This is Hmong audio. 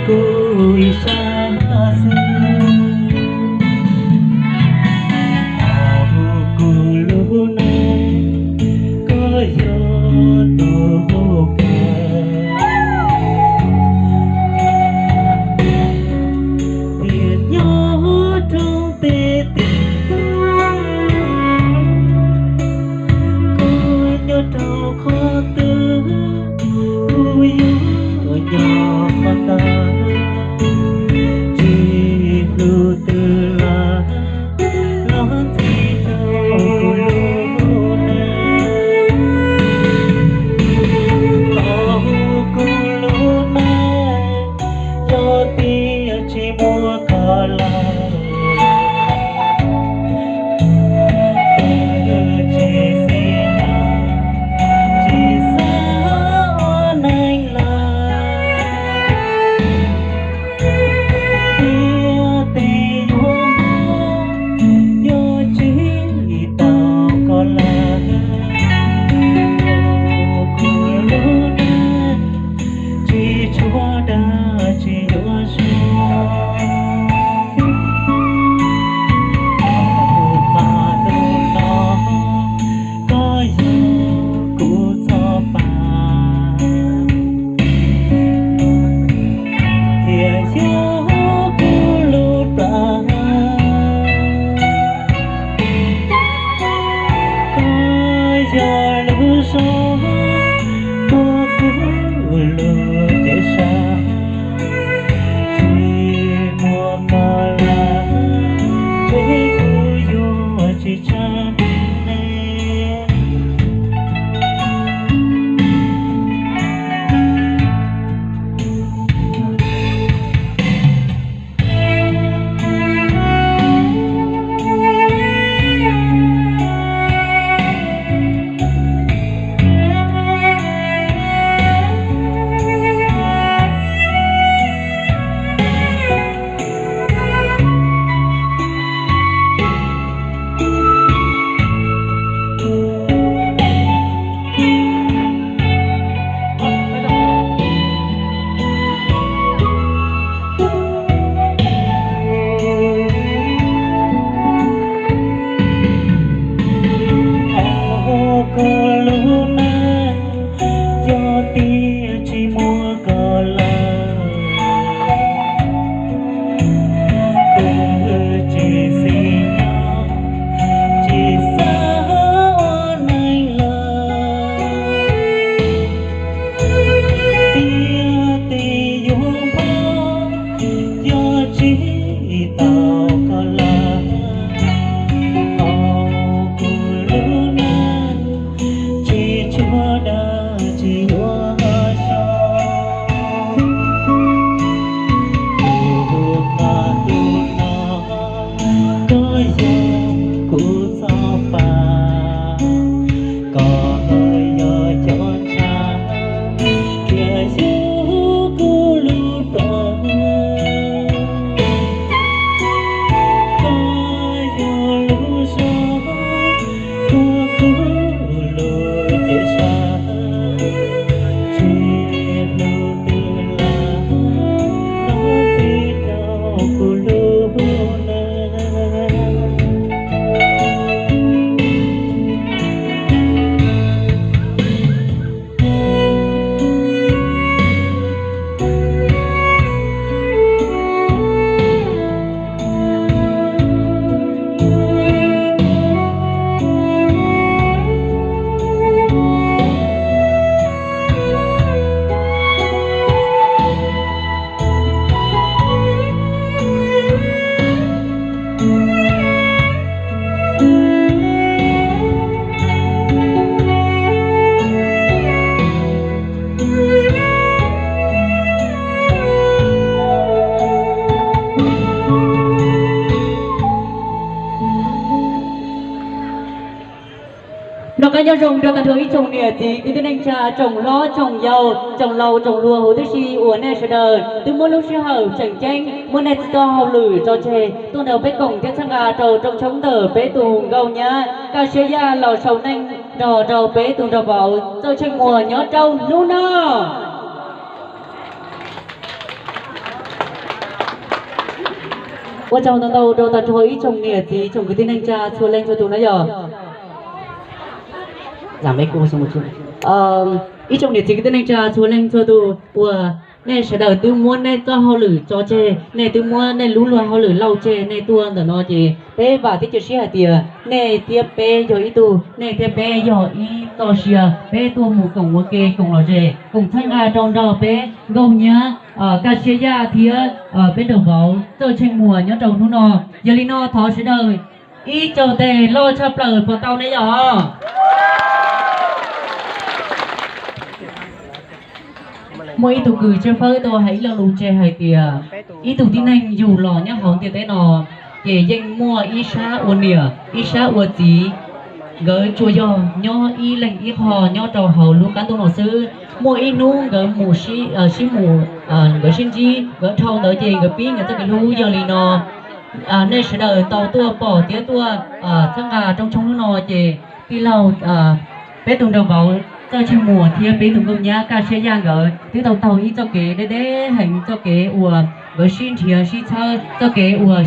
Kuv ib sab xwb, hauv kuv lub neej, koj yog tus kawg. Tias nyob rau tej tim, koj nyob rau qhov twg, kuv yuav nyob qhov ntawd. Tsis hlub twg lawm, los ntxiv rau kuv lub neej. Hauv kuv lub neej, yog tias tsis muaj koj lawm, kuv tsis xis nyob, tsis xav ua neej lawm. Tias tej yuav npaj, yog tsis tau koj lawm, kuv lub neej tsis tshua dag tsis yuav zoo. Tus qhov tus no, koj yog kuv txoj pa, thiaj yog kuv lub plab. Koj yog lub zog, koj kuv lub cev sab. Tsis muaj koj lawm, ces kuv yuav tsis tsheej ne. Hauv kuv lub neej, yog tias tsis muaj koj lawm, kuv tsis xis nyob, tsis xav ua neej lawm. Tias tej yuav npaj, yog tsis tau koj lawm, hauv kuv lub neej tsis tshua dag tsis yuav zoo. Tus qhov tus no, koj yog kuv txoj pa, koj yog cov ntshav, thiaj yog kuv lub plab. Koj yog lub zog, koj kuv lub cev sab. Tsis hlub twg lawm, los ntxiv rau kuv lub neej. Noj qab nyob zoo rau tag nrho ib tsoom niam txiv kwv tij neej tsa, tsoom hlob tsoom yau, tsoom laus tsoom hluas huv tib si uas nej sawv daws twb muab lub sij hawm tseem ceeb, muab nej txoj hauj lwm tso tseg tuaj nrog peb koom thiab txhawb nqa rau rooj tshoob ntawm peb tus nkauj nyab Kaj Siab Yaj los sau neej nrog rau peb tus nraug vauv Txawj Tsheej Muas nyob rau hnub no. Ua tsaug ntau ntau rau tag nrho ib tsoom niam txiv tsoom kwv tij neej tsa txhua leej txhua tus na yog. Ib tsoom niam txiv kwv tij neej tsa txhua leej txhua tus uas nej sawv daws twb muab nej txoj hauj lwm tso tseg, nej twb muab nej lub luag hauj lwm lauj tseg, nej tuaj ntawm no ces peb vam thiab cia siab hais tias nej thiab peb yog ib tug, nej thiab peb yog ib txoj sia, peb tuaj mus koom ua ke, koom lom zem, koom txhawb nqa rau nrog peb nkauj nyab Kaj Siab Yaj thiab peb nraug vauv Txawj Tsheej Muas nyob rau hnub no. Yog li no thov sawv daws ib co tes loj tshaj plaws puas tau ne yog? Muaj ib tug kws tswj fawb tau hais ib lo lus tseg hais tias ib tug tib neeg yug los nyob hauv ntiaj teb no ces yeej muaj ib sab ua niam ib sab ua txiv. Nkawd tsuas yog nyob ib leeg ib qho nyob rau hauv lub qab ntuj no xwb. Muaj ib hnub nkawd mus sib, nkawd sib ntsib, nkawd dhau ntawd ces nkawd pib nkawd txoj kev hlub. Yog li no nej sawv daws tau tuaj pom thiab tuaj txhawb nqa rooj tshoob hnub no ces tij laug, peb tus nraug vauv Txawj Tsheej Muas thiab peb tus nkauj nyab Kaj Siab Yaj nkawd twb tau taug ib txoj kev deb deb heev, txoj kev uas nkawd sib nrhiav sib txhawb, txoj kev uas